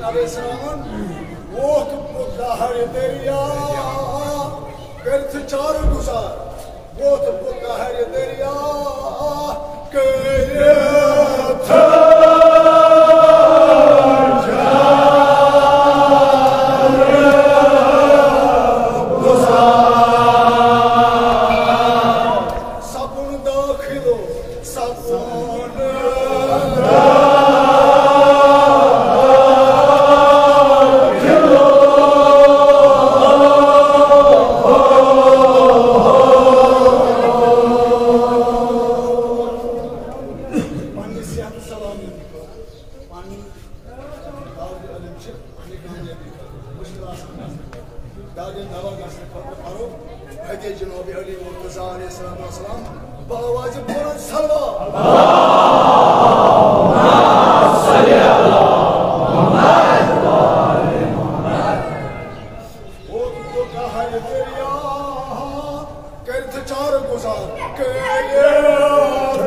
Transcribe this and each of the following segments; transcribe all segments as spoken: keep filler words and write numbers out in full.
علیہ السلامن ووت بُتھ دہرِ دریا، کٔرِتھ چارٕ گُزار۔ ووت بُتھ دہرِ دریا، کٔرِتھ سپُن دٲخلو، سپُن پننہِ صحت سلامتی خٲطرٕ، پننہِ طالب علم چھِ پننہِ کامیٲبی خٲطرٕ، مُشکِل آسان گژھنہٕ خٲطرٕ، دادِ دوا گژھنہٕ خٲطرٕ پرو ہدیہ جناب علی مرتضیٰ علیہ السلام والسلام بآواز بلند صلوات۔ کٔرِتھ چارٕ گُزار، کٔرِتھ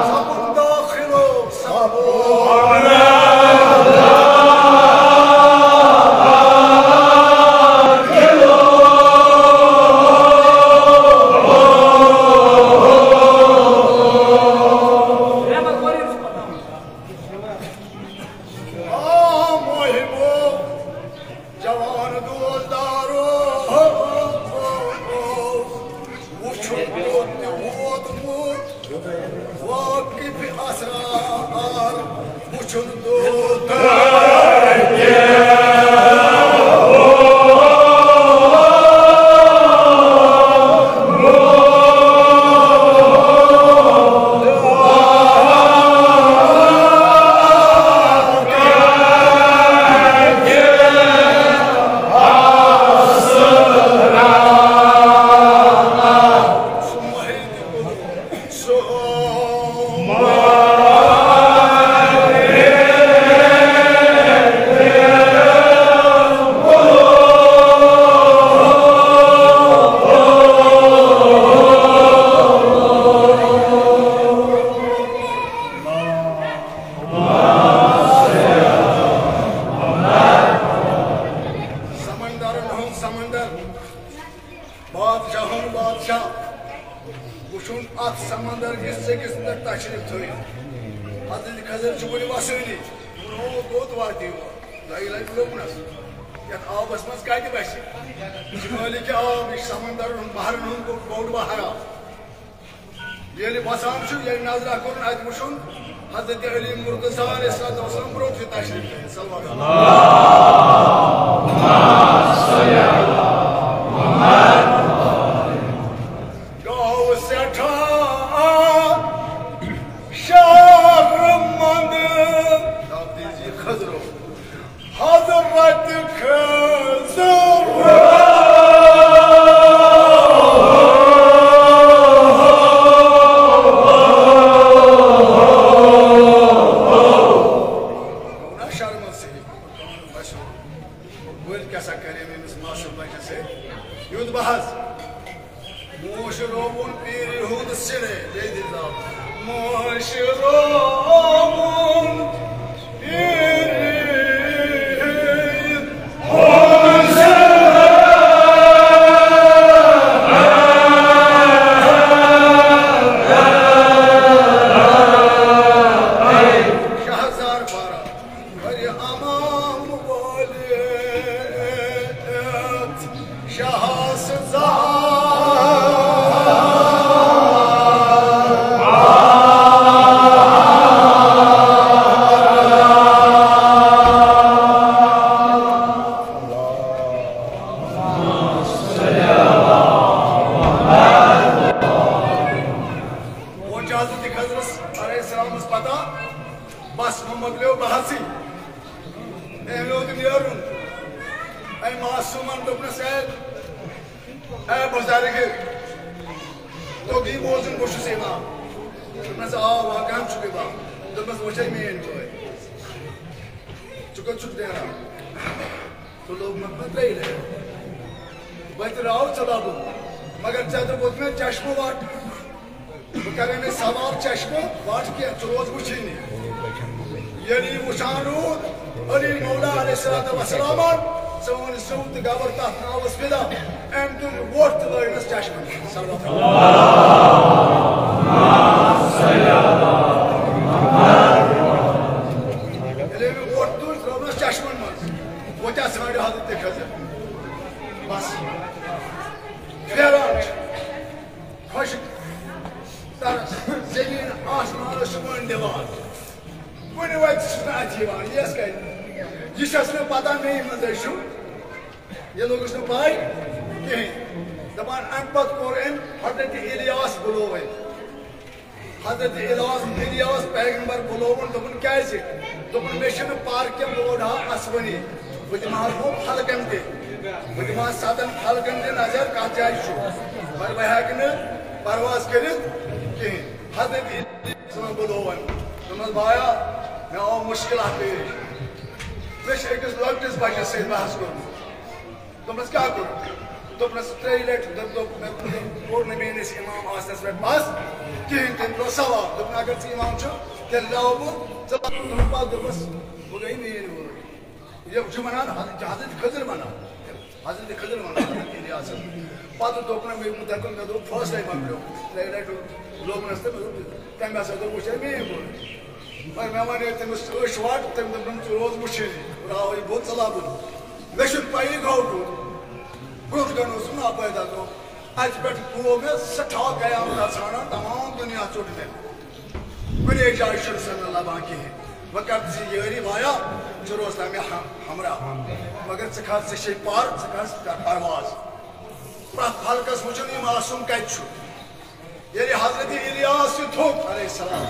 سپُن دٲخلو، سپُن آ محبو، جوان دوستدارو، وُچھُن کوٚت تہِ ووتمُت واقف اسرار، وُچھُن کوٚت سمندرن ہُنٛد سمندر، بادشاہن بادشاہ۔ وُچھُن اتھ سمندر کِس أکِس اندر تشریف تھٲوِتھ۔ حضرت خضر چھُ وُنہِ وسٲنی۔ ووٚن، "او، کوٚت واتہِ یور؟ دۄیہِ لٹہِ لوٚگنس۔ یتھ آبس منٛز کتہِ وسہِ؟ یہِ چھُ مٲلِکِ آب، یہِ چھُ سمندرن ہُنٛد، بحرن ہُنٛد بوٚڑ بحر آب۔" ییٚلہِ وَسان چھُ، ییٚلہِ نظرہ کوٚرُن، اَتہِ وُچھُن حضرت علی مرتضیٰ علیہ الصلوۃ والسلام برونٛٹھ چھُ تشریف تھٲوِتھ۔ صلوات۔ گوٚو سٮ۪ٹھاہ شرمندٕ۔ دَپ دیٖزِ خضرو۔ حضرت خضر۔ گوٚو نا شرمن سۭتۍ؟ بس، وۄنۍ کیٛاہ سا کرے مےٚ أمِس معصوم بچس سۭتۍ؟ یُتھ بہٕ حظ موشرووُن پیٖرِ ہُنٛد سِرے، بیٚیہِ دِژ دَب۔ موشرووُن پیٖرِ ہُنٛد سِرے۔ شہزار بارہ۔ ورِ امام وٲلِتھ شاہس زار۔ وۄنۍ چھُ حضرت خضرس علیہ السلامس پتہ، بس وۄنۍ مۄکلیو بحثٕے۔ أمۍ ہیوٚت نیرُن۔ أمۍ معصوٗمن دوٚپنس، "اے، اے بُزرگ، توٚگی بوزُن، بہٕ چھُس اِمام؟" دوٚپنس، "آ، واقعاً چھُکھ اِمام۔" دوٚپنس، "وۄنۍ چھے میٲنۍ پٲٹھۍ، ژٕ کوٚت چھُکھ نیران؟" تہٕ لوٚگ مےٚ پتہٕ ترٛیٚیہِ لٹہِ۔ وتہِ راو ژٕ لبہٕ، مگر ژےٚ دوٚپُتھ مےٚ چشمہٕ وٹ۔ بہٕ کرے نہٕ سوال چشمہٕ وٹ کینٛہہ، ژٕ روز وٕچھِنۍ۔ ییٚلہِ یہِ وٕچھان روٗد، علی مولا علیہ الصلوۃ والسلامن، سون زیوٗٹھ گبر تتھ ناوس فدا، أمۍ تُل ووٹ تہٕ لٲگنس چشمن۔ صلوات۔ ییٚلہِ أمۍ ووٹ تُل، ترٛٲونس چشمن منٛز۔ وۄنۍ کیٛاہ ژھانٛڈِ حضرت خضر؟ بس۔ پھیران چھُ۔ خۄشک ترس، زٔمیٖن آسمانس چھُ وۄنۍ دِوان۔ کُنہِ وَتہِ چھُس نہٕ اَتھِ یِوان، یَس کَتہِ؟ یہِ چھَس نہٕ پَتہ، مےٚ منٛزَے چھُ۔ یہِ لوٚگُس نہٕ پَے کِہیٖنۍ۔ دَپان، اَمہِ پَتہٕ کوٚر أمۍ حضرت الیاس بُلووٕنۍ۔ حضرت الیاس، الیاس پیغمبر بُلووُن، دوٚپُن، کیٛازِ؟ دوٚپُن، مےٚ چھُنہٕ پارکہِ لوڈ ہا اَسوٕنی۔ بہٕ دِمہٕ ہا یِمو فلکن تہِ۔ بہٕ دِمہٕ ہا سَتَن فلکن تہِ نظر، کَتھ جایہِ چھُ۔ مگر بہٕ ہٮ۪کہٕ نہٕ پرواز کٔرِتھ کِہیٖنۍ۔ حضرت الیاس بُلووُن۔ دوٚپمَس، بایا، مےٚ آو مُشکل اَکھ پیش۔ مےٚ چھُ أکِس لۄکٹِس بَچَس سۭتۍ بحث کوٚرمُت۔ دوٚپنَس، کیٛاہ کوٚر؟ دوٚپنَس، ترٛیٚیہِ لَٹہِ دوٚپ، دوٚپ، مےٚ کوٚر نہٕ میٛٲنِس اِمام آسنَس پٮ۪ٹھ بَس کِہیٖنۍ، تٔمۍ ترٛوو ثواب۔ دوٚپُن، اگر ژٕ اِمام چھُکھ، تیٚلہِ لاو بہٕ ژٕ۔ دوٚپُن، پَتہٕ دوٚپمَس، بہٕ گٔے میٛٲنۍ وٲرۍ۔ یہِ چھُ وَنان، حضرت، حضرت خضر وَنان۔ حضرت خضر وَنان، حضرت الیاسَس۔ پَتہٕ دوٚپ نہٕ مےٚ، مےٚ دوٚپ، مےٚ دوٚپ، فٲصلَے مۄکلیو۔ ترٛیٚیہِ لَٹہِ لوٚبنَس تہٕ مےٚ دوٚپ، تَمہِ ہسا دوٚپ، وٕچھ، ہے میٛٲنۍ وٲرۍ۔ مگر مےٚ وَنے تٔمِس أچھ وَٹ، تٔمۍ دوٚپ، نہٕ ژٕ روز وٕچھِنۍ، راوٕے بوٚد ژٕ لَبُن۔ مےٚ چھُنہٕ پَیی گوٚو کیُتھ۔ برونٛٹھ کَنہِ اوسُس ناپٲیدٕ گوٚو۔ اَتہِ پٮ۪ٹھ گوٚو مےٚ سٮ۪ٹھاہ قیامتَس ژھانٛڈان، تمام دُنیا ژوٚٹ مےٚ۔ کُنے جایہِ چھُنہٕ سَنہٕ لَبان کِہیٖنۍ۔ وۄنۍ کَر ژٕ یٲری وایا، ژٕ روز تام مےٚ ہم-، ہمراہ۔ مگر ژٕ کھَس، ژےٚ چھے پَر، ژٕ کھَس، کَر پرواز۔ پرٛٮ۪تھ خلقَس وٕچھُن، یہِ معصوم کَتہِ چھُ۔ ییٚلہِ حضرت الیاس یہِ تھوٚک علیہ السلام،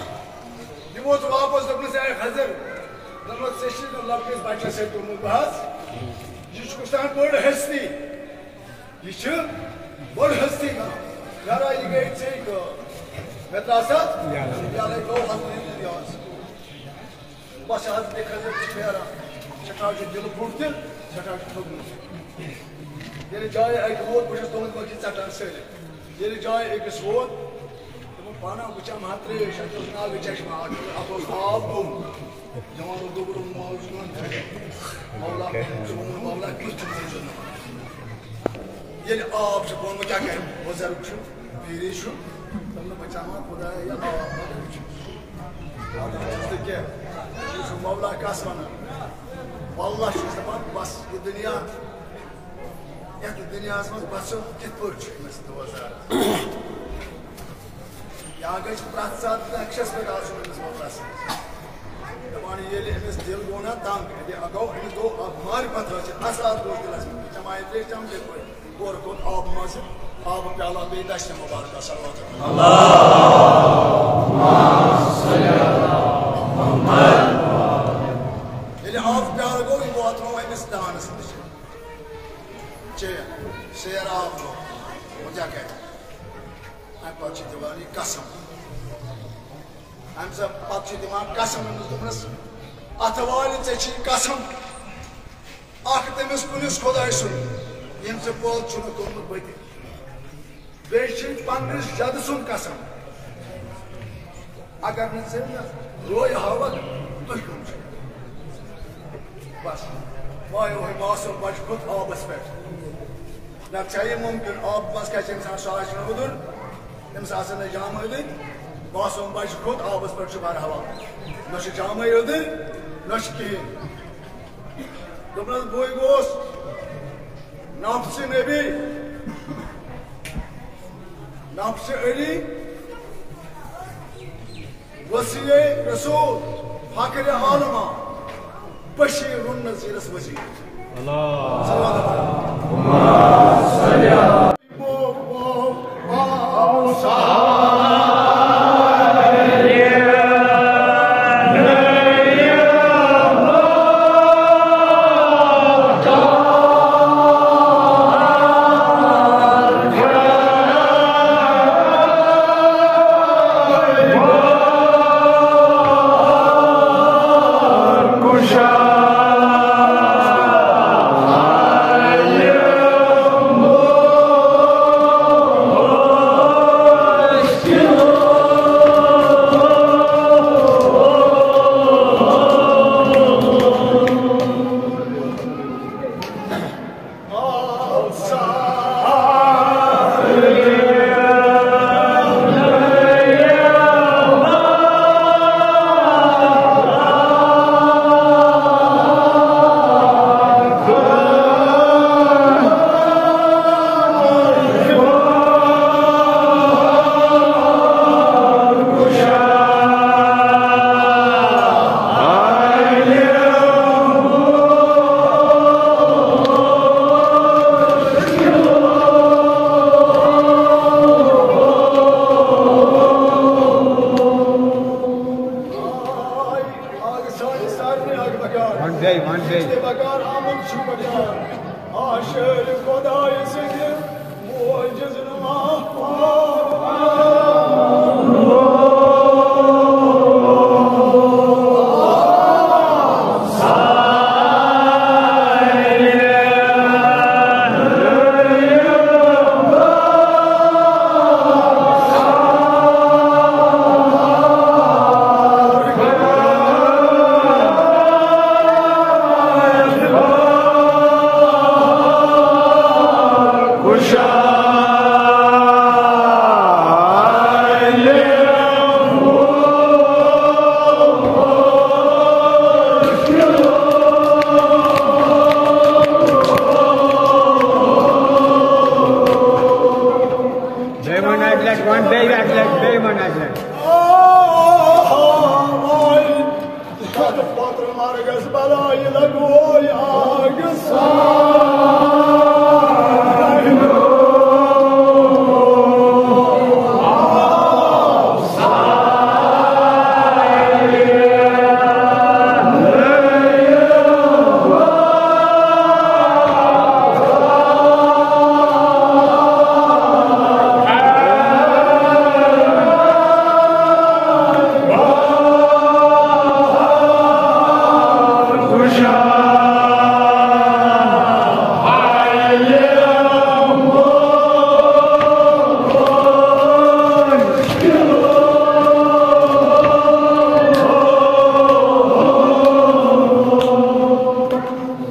یہِ ووت واپس، دوٚپنَس، اے خضر، دوٚپنَس، ژےٚ چھُے نہٕ لۄکٹِس بَچَس سۭتۍ توٚرمُت بحث، یہِ چھُ وٕچھان بٔڑ ہستی، یہِ چھِ بٔڑ ہستی۔ یارا، یہِ گٔے ژےٚ کٲم۔ مےٚ درٛاو سا؟ یارا۔ یارا، گوٚو حضرت الیاس۔ بس حضرت خضر چھُ پھیران، سٮ۪ٹھاہ چھُ دِلہٕ پھُٹ تہِ، سٮ۪ٹھاہ چھُ تھوٚکمُت۔ ییٚلہِ جایہِ اَکہِ ووت، بہٕ چھُس تُہٕنٛدۍ پٲٹھۍ ژَٹان سٲلِم۔ ییٚلہِ جایہِ أکِس ووت، دوٚپُن، پانہ وٕچھان مہا ترٛیش، اَتہِ اوس ناگہٕ چشمہ، اَتھ اوس آب گوٚمُت۔ جوان اوس دوٚپُن، مولا چھُ وَنان، مولا کیُتھ چھُ یہِ زَن۔ ییٚلہِ آب چھُ بۄن، وۄنۍ کیٛاہ کَرِ؟ بُزرگ چھُ، پیٖری چھُ، دوٚپُن، بہٕ چاہما خۄدایا، یہِ آب ما چھُ؟ آب چھُس نہٕ کینٛہہ۔ یہِ چھُ مولا کَس وَنان؟ واللہ چھُس دَپان، بَس، یہِ دُنیا، یَتھ دُنیاہَس منٛز بَسُن کِتھ پٲٹھۍ چھُ أمِس دوزار؟ یا گژھِ پرٛٮ۪تھ ساتہٕ نقشَس پٮ۪ٹھ آسُن أمِس مولا سٕنٛدِس۔ دَپان، ییٚلہِ أمِس دِل گوٚو نا تنٛگ، ییٚلہِ اَگو أمِس گوٚو اَکھ معرفت حٲصِل، اثرات گوٚو دِلَس منٛز، چَمایہِ ترٛیش چَمچہِ پٲٹھۍ، اورٕ کوٚت آب منٛز، آب پیالہ بیٚیہِ دَچھِ مُبارکہ صلوات۔ ییٚلہِ آب پیالہٕ گوٚو، یہِ واتنوو أمِس دانَس نِش۔ چیٚیَن، سیر آب گوٚو، وۄنۍ کیٛاہ کَرِ؟ اَمہِ پَتہٕ چھِ دِوان یہِ قسم۔ اَمہِ سا-، پَتہٕ چھِ دِوان قسم أمِس، دوٚپنَس، اَتھٕ والہِ، ژےٚ چھی قسم اَکھ تٔمِس کُنِس خۄداے سُنٛد، ییٚمۍ ژےٚ پٲدٕ چھُنہٕ کوٚرمُت بٔتھِ۔ بیٚیہِ چھِ پننِس جدٕ سُنٛد قسم۔ اگر نہٕ ژٕ مےٚ روے ہاوکھ، تُہۍ کٕم چھِو؟ بس، وایو ہے معصوم بچہٕ کھوٚت آبس پٮ۪ٹھ۔ نتہٕ چھا یہِ مُمکِن؟ آبہٕ منٛز کیٛاہ چھِ أمِس آسان؟ سُہ آسہِ نہٕ وُدُر، أمِس آسن نہٕ جامہٕ أدٕرۍ۔ معصوم بچہٕ کھوٚت آبس پٮ۪ٹھ چھُ بہرحال، نہ چھُ جامے أدٕرۍ، نہ چھُ کِہیٖنۍ۔ دوٚپنَس، بٕے گوس نفسِ نبی، نفسِ علی، وصی رسول، فخر عالمہ، بشیر النذیرس وزیر۔ اللہ۔ صلوات۔ بیٚیہِ وَن اَکہِ لَٹہِ۔ آ، آ، آ، تَتھ پَتہٕ مرگَس بَلایہِ لَگوے آگہٕ سان۔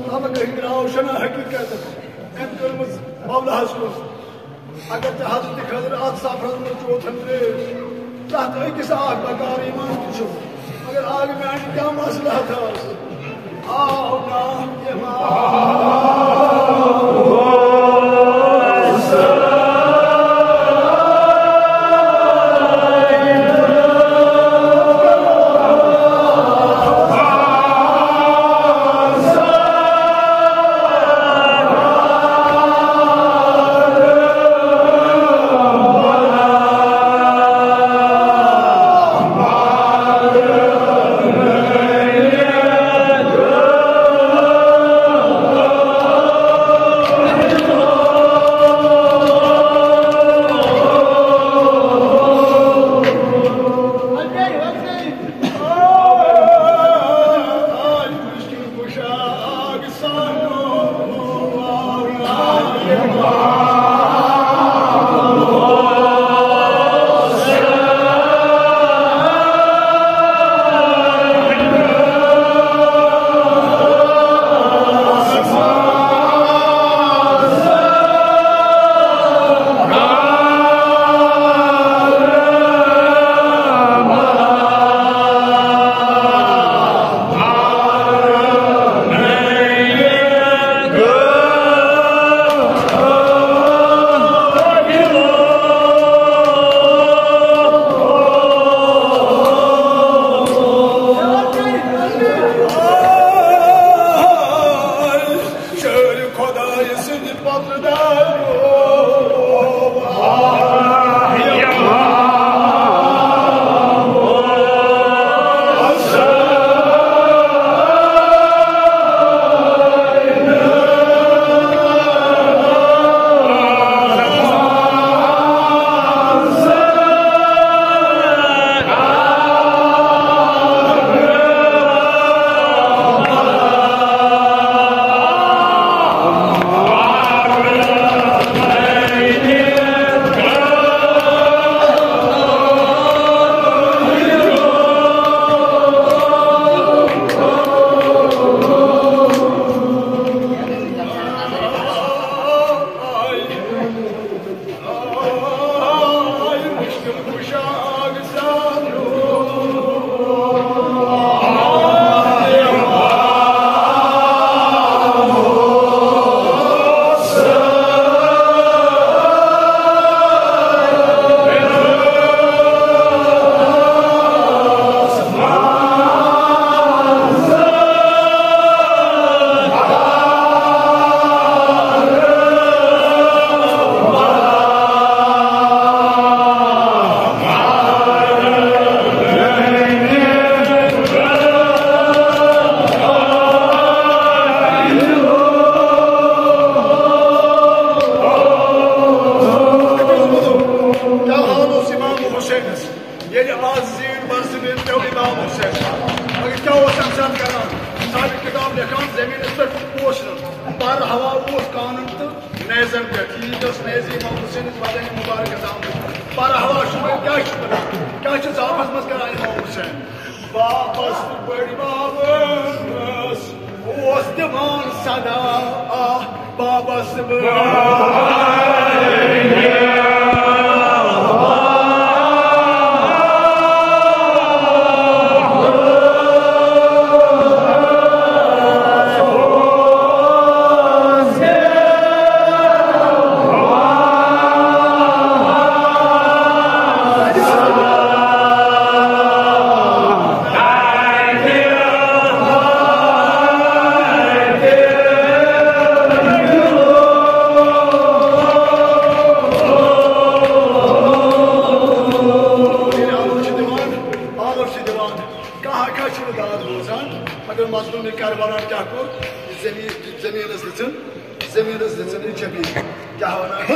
تَمہِ گٔے درٛاو شناہ حقیٖقت، أمۍ کٔرمٕژ مولہَس کُن۔ اگر ژےٚ حضرت خضر اَتھ سفرَس منٛز چوتھَن ترٛیش، تَتھ أکِس اَکھ بکار ایمان تہِ چھُ، مگر آگہٕ میٛانہِ کیٛاہ مصلحت ٲس؟ آو نہٕ ایمان۔ شٲعرِ خۄدایہِ سٕنٛدِ پتہٕ درو۔ کیٛاہ حال اوس امام حسینس؟ ییٚلہِ آز زیٖٹھ برزٕ بیٚیہِ پیوٚو امام حسین، مگر کیٛاہ اوس اَمہِ ساتہٕ کران؟ صاحبِ کِتاب لیکھان، زٔمیٖنَس پٮ۪ٹھ اوس نہٕ، پر ہوا اوس کانَن تہٕ نیزن پٮ۪ٹھ۔ یہِ ییٖتۍ ٲس نیزِ امام حسینَس بدنہِ مُبارکَس آمٕژ۔ پر ہوا چھُ وۄنۍ کیٛاہ چھُ کران؟ کیٛاہ چھُ زافَس منٛز کران امام حسین؟ بابس تہٕ بٔڑۍ بابس اوس دِوان صدا، آہ، بابس تہٕ بٔڑۍ مظلوم، یہِ کربلا کیٛاہ کوٚر؟ یہِ زٔمیٖن، یہِ زٔمیٖنَس دِژٕن، زٔمیٖنَس دِژٕن یہِ زٔمیٖن۔ کیٛاہ وَنان چھِ؟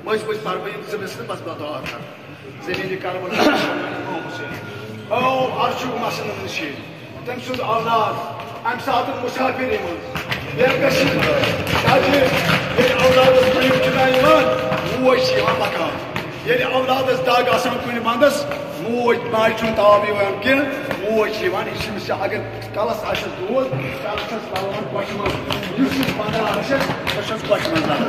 مٔنٛزۍ مٔنٛزۍ پَرٕ بہٕ یِم زٕ مِصرٕ، بَس بہٕ دُعا کَرٕ۔ زٔمیٖنہِ کربلا۔ او عرشُک مسند نشین۔ تٔمۍ سُنٛد اولاد اَمہِ ساتہٕ مُسافِر یِوان۔ بے کسی۔ کیٛازِ ییٚلہِ اولادَس مٔنٛزۍ چھُنہ یِوان، موج چھِ یِوان مکان۔ ییٚلہِ اولادس دگ آسان کُنہِ ونٛدس، موج، ماجہِ چھُنہٕ تاپھ یِوان کینٛہہ، موج چھِ یِوان، یہِ چھِ أمِس چھِ اگر کلس آسٮ۪س دود، کلس چھَس لگان کۄچھِ منٛز، یُس یُس ونٛدٕ آسٮ۪س، سۄ چھَس کۄچھِ منٛز لگان۔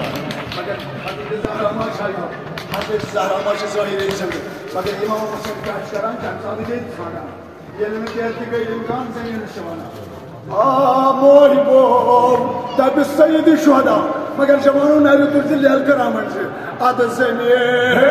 مگر حضرت زہرا ما چھا یِوان؟ حضرت زہرا ما چھِ ظٲہِر ییٚتہِ سٮ۪نٛدٕ۔ مگر امام حسین کیٛاہ چھِ کران؟ تَمہِ ساتہٕ چھِ ییٚتہِ ژھانٛڈان۔ ییٚلہِ نہٕ کینٛہہ تہِ گٔے، امکان زٔمیٖنَس چھِ وَنان۔ آ، مورِ مول، دَپہِ سید شہدا، مگر جوانو نَرِ تُلۍ زِ لیل کرامن چھِ۔ اَدٕ زٔمیٖن۔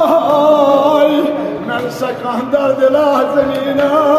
آی، مےٚ نہٕ سا کانٛہہ دردِ لا زٔمیٖنا۔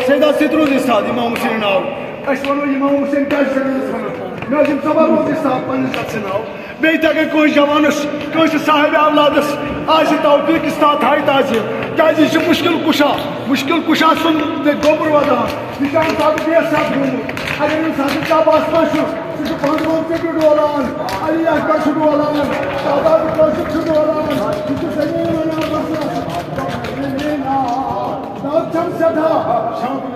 سیدھا ستھ روٗد اِستاد امام حسین ناو۔ أسۍ وَنو امام حسین کیٛازِ چھِ أمِس وَنان؟ مےٚ ٲسۍ یِم زبر روٗد اِستاد پنٛنِس اَتھٕ سٕنٛدۍ ناو۔ بیٚیہِ تہِ اگر کٲنٛسہِ جوانَس، کٲنٛسہِ صاحبِ اولادَس آسہِ توفیٖق اِستاد تھایہِ تعزیٖم، کیٛازِ یہِ چھُ مُشکِل کُشا، مُشکِل کُشا سُنٛد گوٚبُر وَدان۔ یہِ چھُ اَمہِ ساتہٕ بے سَتھ گوٚمُت۔ اگر أمِس حضرت عباس ما چھُ، سُہ چھُ پانٛژھ وَن ژٔٹِتھ ڈولان، علی اکبر چھُ ڈولان، شہزادٕ قٲسِم چھُ ڈولان، یہِ چھُ زٔمیٖن وَنان بَس۔ دَگ چھَم سٮ۪ٹھاہ شامَس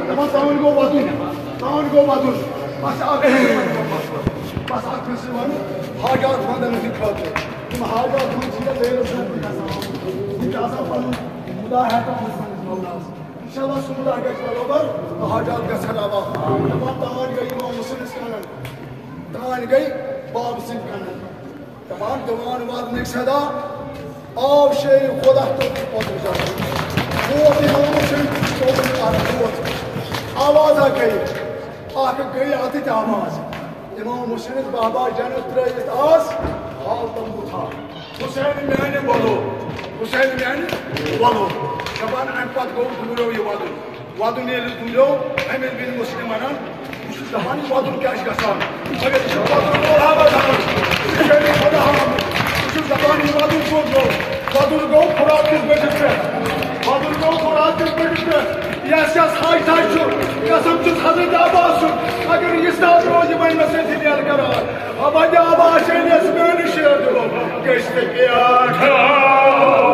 دَپان تام گوٚو وَدُن، تام گوٚو وَدُن۔ بَس اَکھ، بَس اَکھ فٲصلہٕ وَنُن، حاجات مَنٛدَن ہٕنٛدِ خٲطرٕ۔ یِم حاجات مَنٛد چھِ یَتھ دٲیرَس منٛز گژھان۔ یِم چھِ آسان پَنُن مُدعا ہٮ۪تھ پَنٕنِس پَنٕنِس مولاہَس۔ اِنشاءاللہ سُہ مُدعا گژھِ برابر، تہٕ حاجات گژھن رَوا۔ دَپان تام گٔے اِمام حُسینَس کَنَن، تام گٔے بابہٕ سٕنٛدۍ کَنَن۔ دَپان دیوان واتنٕکۍ صدا، آو شیر خدا تو پتر جا۔ ووت امام حسین صٲبُن اکھ ووت۔ آوازا گٔے، اکھ گٔے اتھ تہِ آواز۔ امام حسین بابا جنت ترٲوِتھ آس، حال تم بُتھا۔ حسین میانہِ ولو، حسین میانہِ ولو۔ دَپان امہِ پتہٕ گوٚو دوٗریو یہِ وَدُن۔ وَدُن ییٚلہِ تُلیو، اَمہِ بِن مسلم وَنان، بہٕ چھُس دَپان، یہِ وَدُن کیٛاہ چھُ گژھان؟ مگر یہِ چھُ وَدُن گوٚو آباد ہاوُن۔ یہِ چھُ ییٚلہِ خۄدا ہاوُن۔ بہٕ چھُس دَپان، یہِ وَدُن کوٚت گوٚو؟ وَدُن گوٚو فرات کِس بٔٹھِس پٮ۪ٹھ۔ وَدُن گوٚو فرات کِس بٔٹھِس پٮ۪ٹھ۔ یَس یَس حج تھَج چھُ، قسم چھُس حضرت عباس سُنٛد، اگر یہِ ساتہٕ روزِ، یہِ وَنہِ مےٚ سۭتۍ نیل قرار۔ وَدِ عباس ییٚلہِ یَس میٛانہِ شٲدِ گژھِ تہِ پٮ۪ٹھ۔